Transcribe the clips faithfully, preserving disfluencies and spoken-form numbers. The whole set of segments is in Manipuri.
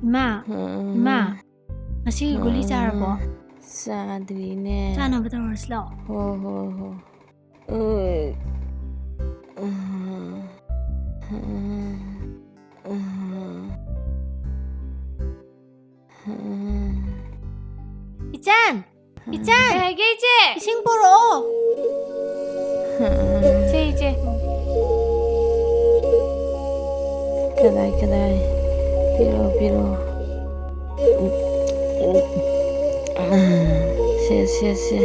ꯏꯃꯥ, ꯏꯃꯥ, ꯉꯁꯤꯒꯤ ꯒꯨꯂꯤ ꯆꯥꯔꯕꯣ? ꯆꯥꯗ꯭ꯔꯤꯅꯦ꯫ ꯆꯥꯅꯕ ꯇꯧꯔꯁꯤ ꯂꯥꯛꯑꯣ꯫ ꯍꯣ, ꯍꯣ, ꯍꯣ꯫ ꯎ, ꯎ, ꯎ, ꯎ, ꯎ꯫ ꯏꯆꯟ! ꯏꯆꯟ! ꯀꯩ ꯍꯥꯏꯒꯦ, ꯏꯆꯦ? ꯏꯁꯤꯡ ꯄꯨꯔꯛꯑꯣ꯫ ꯁꯦ, ꯏꯆꯦ꯫ ꯀꯗꯥꯏ, ꯀꯗꯥꯏ? ꯄꯤꯔꯛꯑꯣ, ꯄꯤꯔꯛꯑꯣ꯫ ꯁꯦ, ꯁꯦ, ꯁꯦ꯫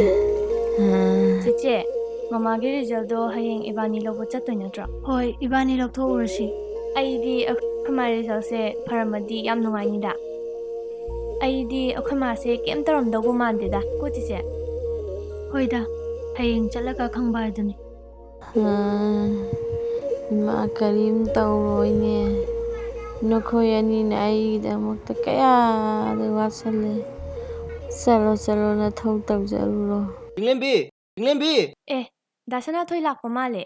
ꯆꯤꯆꯦ, ꯃꯃꯥꯒꯤ resultꯗꯣ ꯍꯌꯦꯡ ꯏꯕꯥꯅꯤ ꯂꯧꯕ ꯆꯠꯇꯣꯏ ꯅꯠꯇ꯭ꯔꯣ? ꯍꯣꯏ, ꯏꯕꯥꯅꯤ ꯂꯧꯊꯣꯛꯎꯔꯁꯤ꯫ ꯑꯩꯗꯤ ꯑꯩꯈꯣꯏ ꯃꯥ resultꯁꯦ ꯐꯔꯝꯃꯗꯤ ꯌꯥꯝ ꯅꯨꯡꯉꯥꯏꯅꯤꯗ꯫ ꯑꯩꯗꯤ ꯑꯩꯈꯣꯏ ꯃꯥꯁꯦ ꯀꯩꯝ ꯇꯧꯔꯝꯗꯧꯕ ꯃꯥꯟꯗꯦꯗ, ꯀꯣ ꯆꯤꯆꯦ? ꯍꯣꯏꯗ, ꯍꯌꯦꯡ ꯆꯠꯂꯒ ꯈꯪꯕ ꯍꯥꯏꯗꯨꯅꯤ꯫ ꯍꯥ, ꯏꯃꯥ ꯀꯔꯤꯝ ꯇꯧꯔꯣꯏꯅꯦ꯫ ꯅꯈꯣꯏ ꯑꯅꯤꯅ ꯑꯩꯒꯤꯗꯃꯛꯇ ꯀꯌꯥꯗ ꯋꯥꯁꯜꯂꯦ꯫ ꯆꯠꯂꯣ, ꯆꯠꯂꯣ, ꯅꯊꯧ ꯇꯧꯖꯔꯨꯔꯣ꯫ ꯆꯤꯡꯂꯦꯝꯕꯤ! ꯆꯤꯡꯂꯦꯝꯕꯤ! ꯑꯦ, ꯗꯥ ꯁꯅꯥꯊꯣꯏ ꯂꯥꯛꯄ ꯃꯥꯜꯂꯦ꯫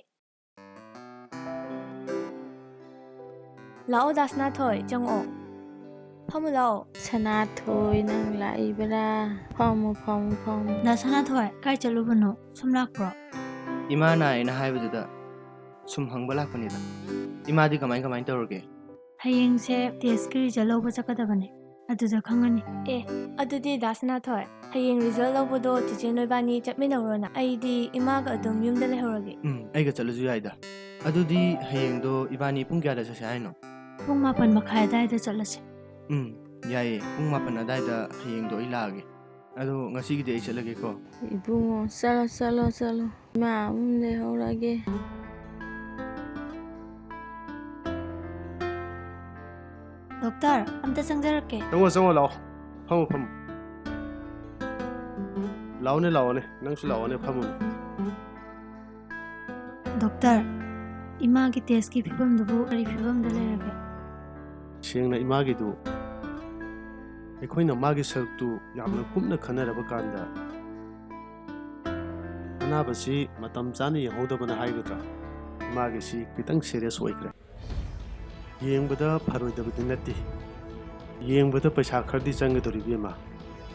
ꯂꯥꯛꯑꯣ ꯗꯥ ꯁꯅꯥꯊꯣꯏ, ꯆꯪꯉꯛꯑꯣ꯫ ꯐꯝꯃꯨ ꯂꯥꯛꯑꯣ꯫ ꯁꯅꯥꯊꯣꯏ, ꯅꯪ ꯂꯥꯛꯏꯕꯔꯥ? ꯐꯝꯃꯨ, ꯐꯝꯃꯨ, ꯐꯝꯃꯨ꯫ ꯗꯥ ꯁꯅꯥꯊꯣꯏ, ꯀꯥꯏ ꯆꯠꯂꯨꯕꯅꯣ? ꯁꯨꯝ ꯂꯥꯛꯄ꯭ꯔꯣ? ꯏꯃꯥ ꯅꯥꯏꯅ ꯍꯥꯏꯕꯗꯨꯗ ꯁꯨꯝ ꯍꯪꯕ ꯂꯥꯛꯄꯅꯤꯗ꯫ ꯏꯃꯥꯗꯤ ꯀꯃꯥꯏ ꯀꯃꯥꯏ ꯇꯧꯔꯒꯦ? ꯍꯌꯦꯡꯁꯦ testꯀꯤ result ꯂꯧꯕ ꯆꯠꯀꯗꯕꯅꯦ꯫ ꯑꯗꯨꯗ ꯈꯪꯉꯅꯤ꯫ ꯑꯦ, ꯑꯗꯨꯗꯤ ꯗꯥ ꯁꯅꯥꯊꯣꯏ, ꯍꯌꯦꯡ result ꯂꯧꯕꯗꯣ ꯆꯤꯆꯦ ꯅꯣꯏꯕꯥꯅꯤ ꯆꯠꯃꯤꯟꯅꯧꯔꯣꯅ꯫ ꯑꯩꯗꯤ ꯏꯃꯥꯒ ꯑꯗꯨꯝ ꯌꯨꯝꯗ ꯂꯩꯍꯧꯔꯒꯦ꯫ ꯎꯝ, ꯑꯩꯒ ꯆꯠꯂꯁꯨ ꯌꯥꯏꯗ꯫ ꯑꯗꯨꯗꯤ ꯍꯌꯦꯡꯗꯣ ꯏꯕꯥꯅꯤ ꯄꯨꯡ ꯀꯌꯥꯗ ꯆꯠꯁꯦ ꯍꯥꯏꯅꯣ? ꯄꯨꯡ ꯃꯥꯄꯟ ꯃꯈꯥꯏ ꯑꯗꯥꯏꯗ ꯆꯠꯂꯁꯦ꯫ ꯎꯝ, ꯌꯥꯏꯌꯦ꯫ ꯄꯨꯡ ꯃꯥꯄꯟ ꯑꯗꯥꯏꯗ ꯍꯌꯦꯡꯗꯣ ꯑꯩ ꯂꯥꯛꯑꯒꯦ꯫ ꯑꯗꯣ ꯉꯁꯤꯒꯤꯗꯤ ꯑꯩ ꯆꯠꯂꯒꯦꯀꯣ꯫ ꯏꯕꯨꯡꯉꯣ, ꯆꯠꯂꯣ, ꯆꯠꯂꯣ, ꯆꯠꯂꯣ꯫ ꯏꯃꯥ ꯑꯃꯨꯛ ꯂꯩꯍꯧꯔꯒꯦ꯫ ꯗꯣꯛꯇꯔ, ꯑꯝꯇ ꯆꯪꯖꯔꯛꯀꯦ꯫ ꯆꯪꯉꯣ, ꯆꯪꯉꯣ, ꯂꯥꯛꯑꯣ꯫ ꯐꯝꯃꯣ, ꯐꯝꯃꯣ꯫ ꯂꯥꯛꯑꯣꯅꯦ, ꯂꯥꯛꯑꯣꯅꯦ꯫ ꯅꯪꯁꯨ ꯂꯥꯛꯑꯣꯅꯦ, ꯐꯝꯃꯣꯅꯦ꯫ ꯗꯣꯛꯇꯔ, ꯏꯃꯥꯒꯤ testꯀꯤ ꯐꯤꯕꯝꯗꯨꯕꯨ ꯀꯔꯤ ꯐꯤꯕꯝꯗ ꯂꯩꯔꯒꯦ? ꯁꯦꯡꯅ ꯏꯃꯥꯒꯤꯗꯨ, ꯑꯩꯈꯣꯏꯅ ꯃꯥꯒꯤ ꯁꯔꯨꯛꯇꯨ ꯌꯥꯝꯅ ꯀꯨꯞꯅ ꯈꯟꯅꯔꯕ ꯀꯥꯟꯗ, ꯑꯅꯥꯕꯁꯤ ꯃꯇꯝ ꯆꯥꯅ ꯌꯦꯡꯍꯧꯗꯕꯅ ꯍꯥꯏꯒꯗ꯭ꯔꯥ, ꯏꯃꯥꯒꯤꯁꯤ ꯈꯤꯇꯪ serious ꯑꯣꯏꯈ꯭ꯔꯦ꯫ ꯌꯦꯡꯕꯗ ꯐꯔꯣꯏꯗꯕꯗꯤ ꯅꯠꯇꯦ, ꯌꯦꯡꯕꯗ ꯄꯩꯁꯥ ꯈꯔꯗꯤ ꯆꯪꯒꯗꯧꯔꯤ, ꯏꯕꯦꯝꯃ꯫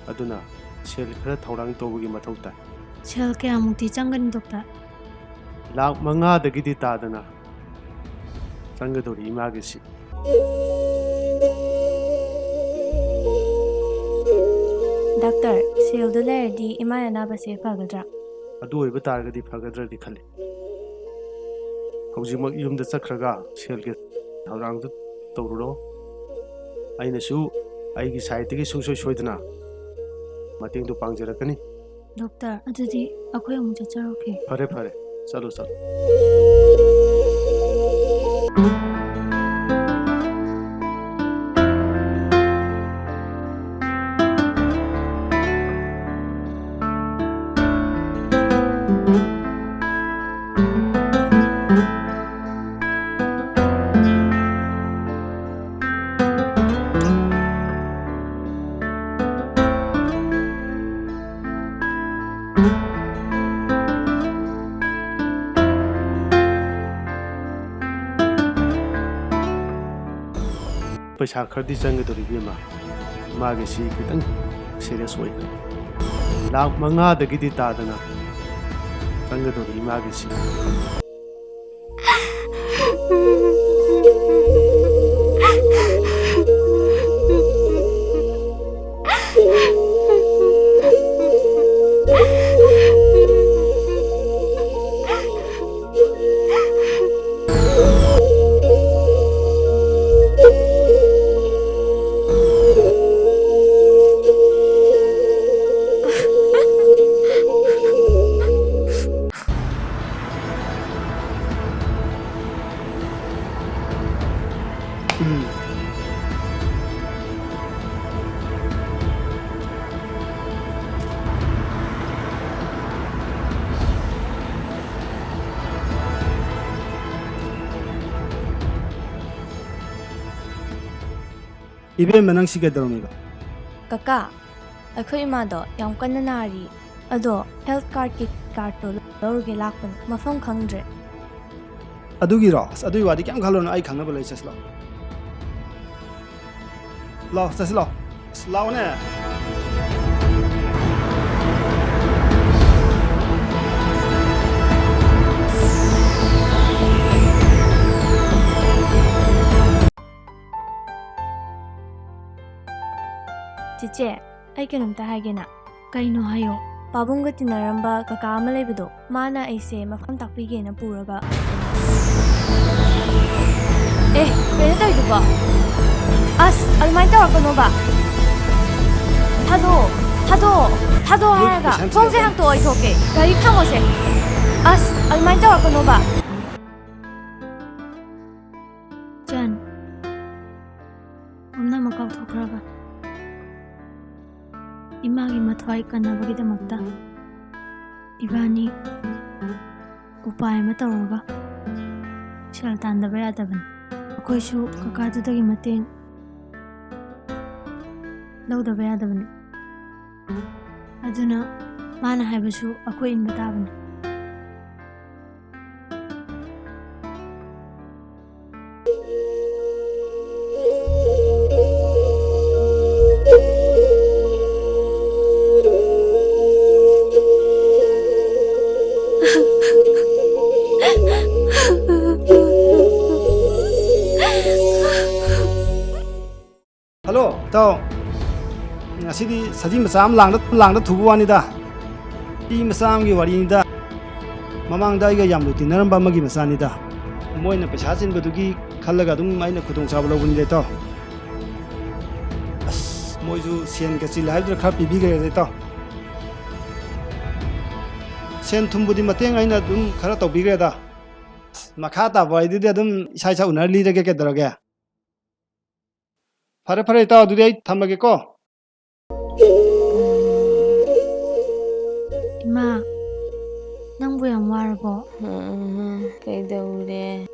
ꯑꯗꯨꯅ ꯁꯦꯜ ꯈꯔ ꯊꯧꯔꯥꯡ ꯇꯧꯕꯒꯤ ꯃꯊꯧ ꯇꯥꯏ꯫ ꯁꯦꯜ ꯀꯌꯥꯃꯨꯛꯇꯤ ꯆꯪꯒꯅꯤ, ꯗꯣꯛꯇꯔ? ꯂꯥꯛ ꯃꯉꯥꯗꯒꯤꯗꯤ ꯇꯥꯗꯅ ꯆꯪꯒꯗꯧꯔꯤ ꯏꯃꯥꯒꯤꯁꯤ꯫ ꯗꯥꯛꯇꯔ, ꯁꯦꯜꯗꯨ ꯂꯩꯔꯗꯤ ꯏꯃꯥ ꯑꯅꯥꯕꯁꯦ ꯐꯒꯗ꯭ꯔꯥ? ꯑꯗꯨ ꯑꯣꯏꯕ ꯇꯥꯔꯒꯗꯤ ꯐꯒꯗ꯭ꯔꯗꯤ ꯈꯜꯂꯤ꯫ ꯍꯧꯖꯤꯛꯃꯛ ꯌꯨꯝꯗ ꯆꯠꯈ꯭ꯔꯒ ꯁꯦꯜꯒꯤ ꯊꯧꯔꯥꯡꯗꯨ ꯇꯧꯔꯨꯔꯣ꯫ ꯑꯩꯅꯁꯨ ꯑꯩꯒꯤ ꯁꯥꯏꯠꯇꯒꯤ ꯁꯨꯡꯁꯣꯏ ꯁꯣꯏꯗꯅ ꯃꯇꯦꯡꯗꯨ ꯄꯥꯡꯖꯔꯛꯀꯅꯤ꯫ ꯗꯣꯛꯇꯔ, ꯑꯗꯨꯗꯤ ꯑꯩꯈꯣꯏ ꯑꯃꯨꯛ ꯆꯠꯆꯔꯨꯒꯦ꯫ ꯐꯔꯦ, ꯐꯔꯦ, ꯆꯠꯂꯣ, ꯆꯠꯂꯣ꯫ ꯄꯩꯁꯥ ꯈꯔꯗꯤ ꯆꯪꯒꯗꯧꯔꯤ, ꯏꯕꯦꯝꯃ꯫ ꯃꯥꯒꯤꯁꯤ ꯈꯤꯇꯪ ꯁꯤꯔꯤꯌꯁ ꯑꯣꯏꯈ꯭ꯔꯦ꯫ ꯂꯥꯛ ꯃꯉꯥꯗꯒꯤꯗꯤ ꯇꯥꯗꯅ ꯆꯪꯒꯗꯧꯔꯤ ꯃꯥꯒꯤꯁꯤ꯫ ꯏꯕꯦꯝꯃ, ꯅꯪ ꯁꯤ ꯀꯩꯗꯧꯔꯝꯃꯤꯕ? ꯀꯀꯥ, ꯑꯩꯈꯣꯏ ꯏꯃꯥꯗꯣ ꯌꯥꯝ ꯀꯟꯅ ꯅꯥꯔꯤ꯫ ꯑꯗꯣ ꯍꯦꯜꯊ ꯀꯥꯔꯗꯀꯤ ꯀꯥꯔꯗꯇꯣ ꯂꯧꯔꯨꯒꯦ ꯂꯥꯛꯄꯅꯦ, ꯃꯐꯝ ꯈꯪꯗ꯭ꯔꯦ꯫ ꯑꯗꯨꯒꯤꯔꯣ? ꯑꯁ, ꯑꯗꯨꯒꯤ ꯋꯥꯗꯤ ꯀꯩꯝ ꯈꯜꯂꯨꯅꯨ, ꯑꯩ ꯈꯪꯅꯕ ꯂꯩ, ꯆꯠꯁꯤꯂꯥꯎ꯫ ꯂꯥꯛꯑꯣ, ꯆꯠꯁꯤ ꯂꯥꯛꯑꯣ꯫ ꯑꯁ, ꯂꯥꯛꯑꯣꯅꯦ꯫ ꯆꯤꯆꯦ, ꯑꯩ ꯀꯩꯅꯣꯝꯇ ꯍꯥꯏꯒꯦꯅ꯫ ꯀꯩꯅꯣ ꯍꯥꯏꯌꯣ꯫ ꯄꯥꯕꯨꯡꯒ ꯇꯤꯟꯅꯔꯝꯕ ꯀꯀꯥ ꯑꯃ ꯂꯩꯕꯗꯣ, ꯃꯥꯅ ꯑꯩꯁꯦ ꯃꯐꯝ ꯇꯥꯛꯄꯤꯒꯦꯅ ꯄꯨꯔꯒ꯫ ꯑꯦ, ꯀꯩꯅꯣ ꯇꯧꯔꯤꯗꯨꯕꯣ? ꯑꯁ, ꯑꯗꯨꯃꯥꯏꯅ ꯇꯧꯔꯛꯀꯅꯣꯕ꯫ ꯊꯥꯗꯣꯛꯑꯣ, ꯊꯥꯗꯣꯛꯑꯣ, ꯊꯥꯗꯣꯛꯑꯣ ꯍꯥꯏꯔꯒ꯫ ꯄꯩꯁꯥ ꯊꯣꯡꯁꯦ ꯊꯤꯜꯂꯛꯑꯣ꯫ ꯍꯥꯡꯇꯣꯛꯑꯣ, ꯑꯩ ꯊꯣꯛꯀꯦ꯫ ꯒꯥꯔꯤ ꯈꯥꯝꯃꯣꯁꯦ꯫ ꯑꯁ, ꯑꯗꯨꯃꯥꯏꯅ ꯇꯧꯔꯛꯀꯅꯣꯕ꯫ ꯆꯟ, ꯄꯨꯝꯅꯃꯛ ꯀꯥꯎꯊꯣꯛꯈ꯭ꯔꯒ ꯏꯃꯥꯒꯤ ꯃꯊ꯭ꯋꯥꯏ ꯀꯟꯅꯕꯒꯤꯗꯃꯛꯇ ꯏꯕꯥꯅꯤ ꯎꯄꯥꯏ ꯑꯃ ꯇꯧꯔꯒ ꯁꯦꯜ ꯇꯥꯟꯗꯕ ꯌꯥꯗꯕꯅꯤ꯫ ꯑꯩꯈꯣꯏꯁꯨ ꯀꯀꯥꯗꯨꯗꯒꯤ ꯃꯇꯦꯡ ꯂꯧꯗꯕ ꯌꯥꯗꯕꯅꯤ꯫ ꯑꯗꯨꯅ ꯃꯥꯅ ꯍꯥꯏꯕꯁꯨ ꯑꯩꯈꯣꯏ ꯏꯟꯕ ꯇꯥꯕꯅꯤ꯫ ꯍꯜꯂꯣ, ꯏꯇꯥꯎ꯫ ꯉꯁꯤꯗꯤ ꯁꯖꯤ ꯃꯆꯥ ꯑꯃ ꯂꯥꯡꯗ, ꯂꯥꯡꯗ ꯊꯨꯕ ꯋꯥꯅꯤꯗ꯫ ꯅꯨꯄꯤ ꯃꯆꯥ ꯑꯃꯒꯤ ꯋꯥꯔꯤꯅꯤꯗ꯫ ꯃꯃꯥꯡꯗ ꯑꯩꯒ ꯌꯥꯝ ꯂꯨ ꯇꯤꯟꯅꯔꯝꯕ ꯑꯃꯒꯤ ꯃꯆꯥꯅꯤꯗ꯫ ꯃꯣꯏꯅ ꯄꯩꯁꯥ ꯆꯤꯟꯕꯗꯨꯒꯤ ꯈꯜꯂꯒ ꯑꯗꯨꯝ ꯑꯩꯅ ꯈꯨꯗꯣꯡꯆꯥꯕ ꯂꯧꯕꯅꯤꯗ, ꯏꯇꯥꯎ꯫ ꯑꯁ, ꯃꯣꯏꯁꯨ ꯁꯦꯟꯒ ꯆꯤꯜꯂꯦ ꯍꯥꯏꯕꯗꯨꯗ ꯈꯔ ꯄꯤꯕꯤꯈ꯭ꯔꯦꯗ, ꯏꯇꯥꯎ꯫ ꯁꯦꯟ ꯊꯨꯝꯕꯨꯗꯤ ꯃꯇꯦꯡ ꯑꯩꯅ ꯑꯗꯨꯝ ꯈꯔ ꯇꯧꯕꯤꯈ꯭ꯔꯦꯗ꯫ ꯑꯁ, ꯃꯈꯥ ꯇꯥꯕ ꯋꯥꯔꯤꯗꯨꯗꯤ ꯑꯗꯨꯝ ꯏꯁꯥ ꯏꯁꯥ ꯎꯅꯔ ꯂꯤꯔꯒꯦ, ꯀꯩꯗꯧꯔꯒꯦ? ꯐꯔꯦ, ꯐꯔꯦ, ꯏꯇꯥꯎ, ꯑꯗꯨꯗꯤ ꯑꯩ ꯊꯝꯃꯒꯦꯀꯣ꯫ ꯏꯃꯥ, ꯅꯪꯕꯨ ꯌꯥꯝ ꯋꯥꯔꯕꯣ? ꯀꯩꯗꯧꯔꯦ?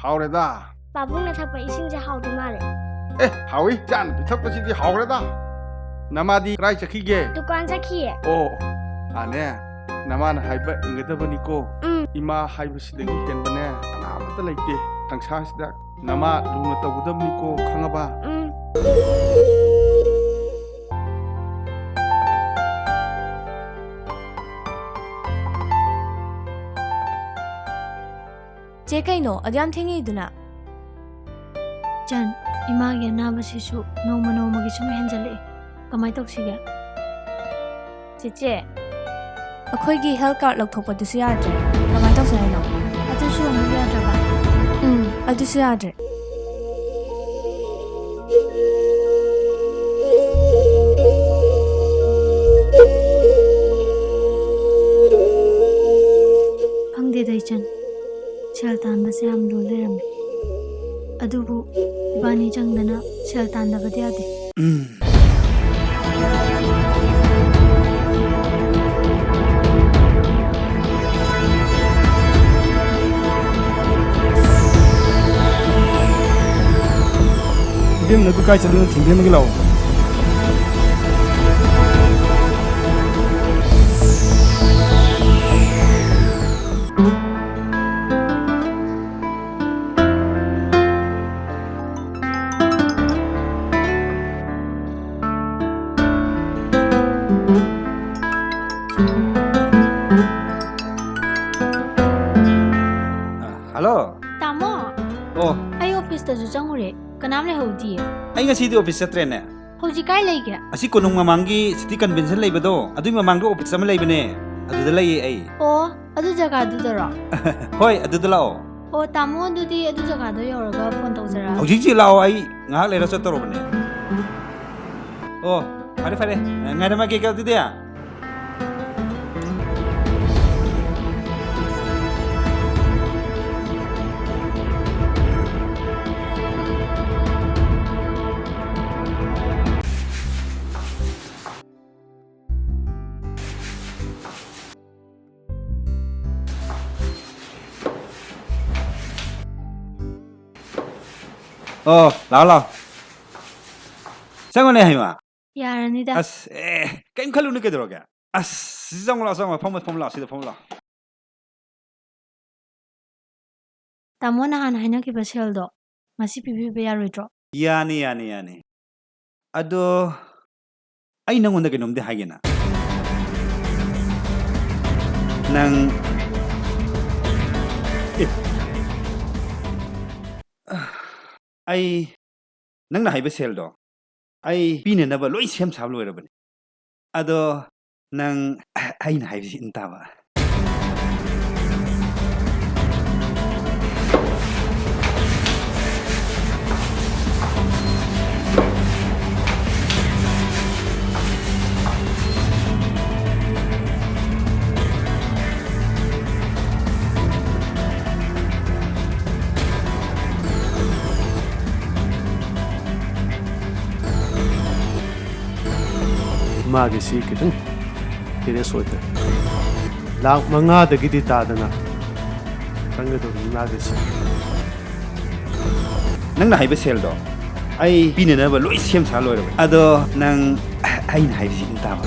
ꯍꯥꯎꯔꯦꯗ꯫ ꯄꯥꯕꯨꯡꯅ ꯊꯛꯄ ꯏꯁꯤꯡꯁꯦ ꯍꯥꯎꯗꯣꯏ ꯃꯥꯜꯂꯦ꯫ ꯑꯦ, ꯍꯥꯎꯏ꯫ ꯏꯆꯥꯅꯨꯄꯤ ꯊꯛꯄꯁꯤꯗꯤ ꯍꯥꯎꯔꯦꯗ꯫ ꯅꯃꯥꯗꯤ ꯀꯗꯥꯏ ꯆꯠꯈꯤꯒꯦ? ꯗꯨꯀꯥꯟ ꯆꯠꯈꯤꯌꯦ꯫ ꯑꯣ, ꯑꯥꯅꯦ꯫ ꯅꯃꯥꯅ ꯍꯥꯏꯕ ꯏꯟꯒꯗꯕꯅꯤꯀꯣ꯫ ꯎꯝ꯫ ꯏꯃꯥ ꯍꯥꯏꯕꯁꯤꯗꯒꯤ ꯍꯦꯟꯕꯅꯦ ꯀꯅꯥꯃꯠꯇ ꯂꯩꯇꯦ ꯁꯪꯁꯥꯔꯁꯤꯗ꯫ ꯅꯃꯥ ꯂꯨꯅ ꯇꯧꯒꯗꯕꯅꯤꯀꯣ, ꯈꯪꯉꯕ? ꯎꯝ꯫ ꯆꯦ, ꯀꯩꯅꯣ ꯑꯗꯨ ꯌꯥꯝ ꯊꯦꯡꯉꯤꯗꯨꯅ? ꯆꯟ, ꯏꯃꯥꯒꯤ ꯑꯅꯥꯕꯁꯤꯁꯨ ꯅꯣꯡꯃ ꯅꯣꯡꯃꯒꯤ ꯁꯨꯝ ꯍꯦꯟꯖꯜꯂꯛꯑꯦ꯫ ꯀꯃꯥꯏ ꯇꯧꯁꯤꯒꯦ? ꯆꯦꯆꯦ, ꯑꯩꯈꯣꯏꯒꯤ health card ꯂꯧꯊꯣꯛꯄꯗꯨꯁꯨ ꯌꯥꯗ꯭ꯔꯦ꯫ ꯀꯃꯥꯏ ꯇꯧꯁꯦ ꯍꯥꯏꯅꯣ? ꯑꯗꯨꯁꯨ ꯑꯃꯨꯛ ꯌꯥꯗ꯭ꯔꯕ? ꯎꯝ, ꯑꯗꯨꯁꯨ ꯌꯥꯗ꯭ꯔꯦ꯫ ꯈꯪꯗꯦꯗ ꯏꯆꯟ, ꯁꯦꯜ ꯇꯥꯟꯕꯁꯦ ꯌꯥꯝ ꯂꯨ ꯂꯩꯔꯝꯃꯦ꯫ ꯑꯗꯨꯕꯨ ꯏꯕꯥꯅꯤ ꯆꯪꯗꯅ ꯁꯦꯜ ꯇꯥꯟꯗꯕꯗꯤ ꯌꯥꯗꯦ꯫ ꯏꯕꯦꯝ, ꯅꯪ ꯀꯥꯏ ꯆꯠꯂꯤꯅꯣ? ꯊꯤꯟꯕꯤꯔꯝꯃꯒꯦ ꯂꯥꯛꯑꯣ꯫ ꯍꯜꯂꯣ꯫ ꯇꯥꯃꯣ꯫ ꯑꯣ꯫ ꯑꯩ ꯑꯣꯐꯤꯁꯇꯁꯨ ꯆꯪꯉꯨꯔꯦ, ꯀꯅꯥꯝ ꯂꯩꯍꯧꯗꯤꯌꯦ꯫ ꯑꯩ ꯉꯁꯤꯗꯤ ꯑꯣꯐꯤꯁ ꯆꯠꯇ꯭ꯔꯦꯅꯦ꯫ ꯍꯧꯖꯤꯛ ꯀꯥꯏ ꯂꯩꯒꯦ? ꯑꯁꯤ ꯀꯣꯅꯨꯡ ꯃꯃꯥꯡꯒꯤ ꯁꯤꯇꯤ ꯀꯟꯚꯦꯟꯁꯟ ꯂꯩꯕꯗꯣ, ꯑꯗꯨꯒꯤ ꯃꯃꯥꯡꯗ ꯑꯣꯐꯤꯁ ꯑꯃ ꯂꯩꯕꯅꯦ, ꯑꯗꯨꯗ ꯂꯩꯌꯦ ꯑꯩ꯫ ꯑꯣ, ꯑꯗꯨ ꯖꯒꯥꯗꯨꯗꯔꯣ? ꯍꯣꯏ, ꯑꯗꯨꯗ ꯂꯥꯛꯑꯣ꯫ ꯑꯣ, ꯇꯥꯃꯣ, ꯑꯗꯨꯗꯤ ꯑꯗꯨ ꯖꯒꯥꯗꯣ ꯌꯧꯔꯒ ꯐꯣꯟ ꯇꯧꯖꯔꯛꯑꯒꯦ꯫ ꯍꯧꯖꯤꯛ ꯍꯧꯖꯤꯛ ꯂꯥꯛꯑꯣ, ꯑꯩ ꯉꯥꯏꯍꯥꯛ ꯂꯩꯔ ꯆꯠꯇꯧꯔꯕꯅꯦ꯫ ꯑꯣ, ꯐꯔꯦ, ꯐꯔꯦ, ꯉꯥꯏꯔꯝꯃꯒꯦꯀꯣ ꯑꯗꯨꯗꯤ꯫ ꯑꯣ, ꯂꯥꯛꯑꯣ, ꯂꯥꯛꯑꯣ꯫ ꯆꯪꯉꯨꯅꯦ, ꯍꯩꯃꯥ꯫ ꯌꯥꯔꯅꯤꯗ꯫ ꯑꯁ, ꯑꯦ, ꯀꯩꯝ ꯈꯜꯂꯨꯅꯨ, ꯀꯩꯗꯧꯔꯒꯦ? ꯑꯁ, ꯁꯤ ꯆꯪꯉꯨ ꯂꯥꯛꯑꯣ, ꯆꯪꯉꯨ ꯂꯥꯛꯑꯣ, ꯐꯝꯃꯨ, ꯐꯝꯃꯨ ꯂꯥꯛꯑꯣ, ꯁꯤꯗ ꯐꯝꯃꯨ ꯂꯥꯛꯑꯣ꯫ ꯇꯥꯃꯣ ꯅꯍꯥꯟ ꯍꯥꯏꯅꯈꯤꯕ ꯁꯦꯜꯗꯣ ꯉꯁꯤ ꯄꯤꯕꯤꯕ ꯌꯥꯔꯣꯏꯗ꯭ꯔꯣ? ꯌꯥꯅꯤ, ꯌꯥꯅꯤ, ꯌꯥꯅꯤ꯫ ꯑꯗꯣ ꯑꯩ ꯅꯪꯉꯣꯟꯗ ꯀꯩꯅꯣꯝꯗꯤ ꯍꯥꯏꯒꯦꯅ꯫ ꯅꯪ, ꯑꯦ, ꯑꯩ ꯅꯪꯅ ꯍꯥꯏꯕ ꯁꯦꯜꯗꯣ ꯑꯩ ꯄꯤꯅꯅꯕ ꯂꯣꯏ ꯁꯦꯝ ꯁꯥꯕ ꯂꯣꯏꯔꯕꯅꯤ꯫ ꯑꯗꯣ ꯅꯪ ꯑꯩꯅ ꯍꯥꯏꯕꯁꯤ ꯏꯟ ꯇꯥꯕ꯫ ꯃꯥꯒꯤꯁꯤ ꯈꯤꯇꯪ serious ꯑꯣꯏꯈ꯭ꯔꯦ꯫ ꯂꯥꯈ ꯃꯉꯥꯗꯒꯤꯗꯤ ꯇꯥꯗꯅ ꯆꯪꯒꯗꯧꯔꯤ ꯃꯥꯒꯤꯁꯤ꯫ ꯅꯪꯅ ꯍꯥꯏꯕ ꯁꯦꯜꯗꯣ ꯑꯩ ꯄꯤꯅꯅꯕ ꯂꯣꯏ ꯁꯦꯝ ꯁꯥ ꯂꯣꯏꯔꯕꯅꯤ꯫ ꯑꯗꯣ ꯅꯪ ꯑꯩꯅ ꯍꯥꯏꯕꯁꯤ ꯏꯟ ꯇꯥꯕ꯫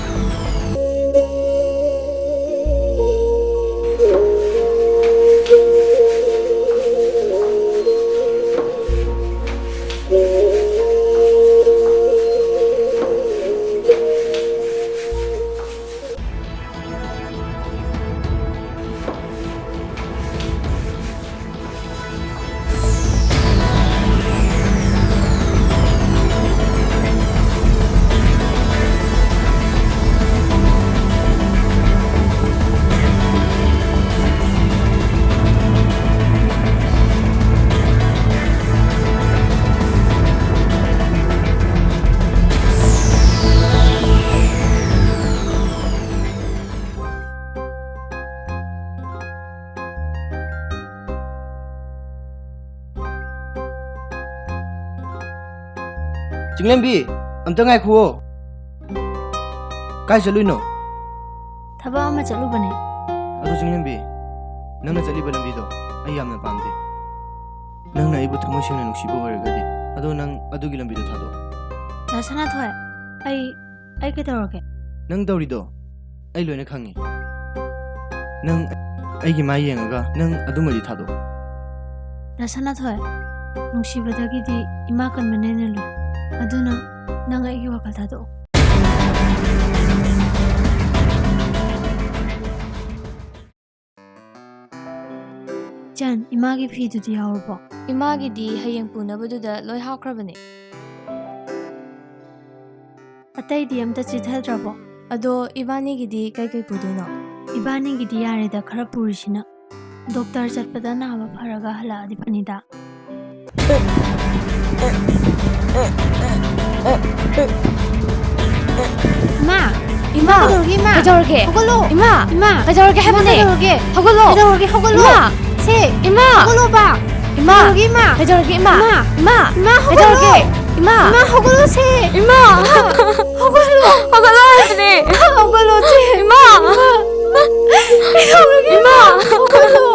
ꯆꯤꯡꯂꯦꯝꯕꯤ, ꯑꯝꯇ ꯉꯥꯏꯈꯨꯑꯣ꯫ ꯀꯥꯏ ꯆꯠꯂꯨꯏꯅꯣ? ꯊꯕꯛ ꯑꯃ ꯆꯠꯂꯨꯕꯅꯦ꯫ ꯑꯗꯨ ꯆꯤꯡꯂꯦꯝꯕꯤ, ꯅꯪꯅ ꯆꯠꯂꯤꯕ ꯂꯝꯕꯤꯗꯣ ꯑꯩ ꯌꯥꯝꯅ ꯄꯥꯝꯗꯦ꯫ ꯅꯪꯅ ꯑꯩꯕꯨ ꯊꯃꯣꯏ ꯁꯦꯡꯅ ꯅꯨꯡꯁꯤꯕ ꯑꯣꯏꯔꯒꯗꯤ, ꯑꯗꯣ ꯅꯪ ꯑꯗꯨꯒꯤ ꯂꯝꯕꯤꯗꯣ ꯊꯥꯗꯣꯛꯑꯣ꯫ ꯗꯥ ꯁꯅꯥꯊꯣꯏ, ꯑꯩ, ꯑꯩ ꯀꯩꯗꯧꯔꯒꯦ? ꯅꯪ ꯇꯧꯔꯤꯗꯣ ꯑꯩ ꯂꯣꯏꯅ ꯈꯪꯉꯤ꯫ ꯅꯪ ꯑꯩꯒꯤ ꯃꯥꯏ ꯌꯦꯡꯉꯒ ꯅꯪ ꯑꯗꯨꯃꯗꯤ ꯊꯥꯗꯣꯛꯑꯣ꯫ ꯗꯥ ꯁꯅꯥꯊꯣꯏ, ꯅꯨꯡꯁꯤꯕꯗꯒꯤꯗꯤ ꯏꯃꯥ ꯀꯟꯕꯅ ꯍꯦꯟꯅ ꯂꯨꯏ꯫ ꯑꯗꯨꯅ ꯅꯪ ꯑꯩꯒꯤ ꯋꯥꯈꯜ ꯊꯥꯗꯣꯛꯑꯣ꯫ ꯏꯆꯟ, ꯏꯃꯥꯒꯤ ꯐꯤꯗꯨꯗꯤ ꯌꯥꯎꯔꯕꯣ? ꯏꯃꯥꯒꯤꯗꯤ ꯍꯌꯦꯡ ꯄꯨꯅꯕꯗꯨꯗ ꯂꯣꯏ ꯍꯥꯞꯈ꯭ꯔꯕꯅꯦ꯫ ꯑꯇꯩꯗꯤ ꯑꯝꯇ ꯆꯤꯊꯗ꯭ꯔꯕꯣ? ꯑꯗꯣ ꯏꯕꯥꯅꯤꯒꯤꯗꯤ ꯀꯩꯀꯩ ꯄꯨꯗꯣꯏꯅꯣ? ꯏꯕꯥꯅꯤꯒꯤꯗꯤ ꯌꯥꯔꯦꯗ, ꯈꯔ ꯄꯨꯔꯤꯁꯤꯅ꯫ ꯗꯣꯛꯇꯔ ꯆꯠꯄꯗ ꯅꯥꯕ ꯐꯔꯒ ꯍꯜꯂꯛꯑꯗꯤ ꯐꯅꯤꯗ꯫ ꯏꯃꯥ! ꯏꯃꯥ! ꯀꯩꯗꯧꯔꯒꯦ, ꯏꯃꯥ? ꯀꯩꯗꯧꯔꯒꯦ? ꯍꯧꯒꯠꯂꯣ! ꯏꯃꯥ! ꯏꯃꯥ! ꯀꯩꯗꯧꯔꯒꯦ ꯏꯃꯥ, ꯍꯥꯏꯕꯅꯦ? ꯀꯩꯗꯧꯔꯒꯦ? ꯍꯧꯒꯠꯂꯣ! ꯀꯩꯗꯧꯔꯒꯦ? ꯍꯧꯒꯠꯂꯣ! ꯏꯃꯥ! ꯁꯦ! ꯏꯃꯥ! ꯍꯧꯒꯠꯂꯣꯕ! ꯏꯃꯥ! ꯀꯩꯗꯧꯔꯒꯦ, ꯏꯃꯥ? ꯀꯩꯗꯧꯔꯒꯦ, ꯏꯃꯥ? ꯏꯃꯥ! ꯏꯃꯥ! ꯏꯃꯥ, ꯍꯧꯒꯠꯂꯣ! ꯀꯩꯗꯧꯔꯒꯦ? ꯏꯃꯥ! ꯏꯃꯥ, ꯍꯧꯒꯠꯂꯣꯁꯦ! ꯏꯃꯥ! ꯍꯧꯒꯠꯂꯣ! ꯍꯧꯒꯠꯂꯣ ꯍꯥꯏꯕꯅꯦ! ꯍꯧꯒꯠꯂꯣꯁꯦ! ꯏꯃꯥ! ꯀꯩꯗꯧꯔꯒꯦ? ꯏꯃꯥ! ꯍꯧꯒꯠꯂꯣ!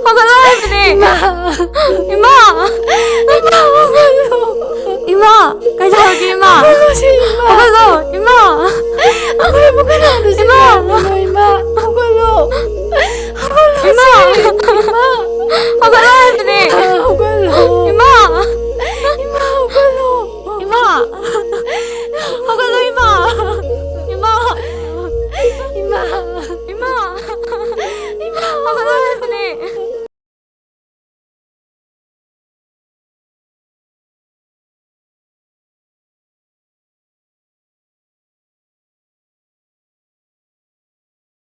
ꯍꯧꯒꯠꯂꯣ ꯍꯥꯏꯕꯅꯦ! ꯏꯃꯥ! ꯏꯃꯥ! ꯏꯃꯥ, ꯍꯧꯒꯠꯂꯣ! ꯏꯃꯥ! ꯀꯩꯗꯧꯔꯒꯦ, ꯏꯃꯥ? ꯍꯧꯒꯠꯂꯣꯁꯦ, ꯏꯃꯥ! ꯍꯧꯒꯠꯂꯣ, ꯏꯃꯥ! ꯑꯩꯈꯣꯏꯕꯨ ꯀꯅꯥꯗꯁꯨ ꯏꯃꯥ! ꯌꯥꯔꯨꯅꯣ, ꯏꯃꯥ! ꯍꯧꯒꯠꯂꯣ! ꯍꯧꯒꯠꯂꯣꯁꯦ! ꯏꯃꯥ! ꯏꯃꯥ!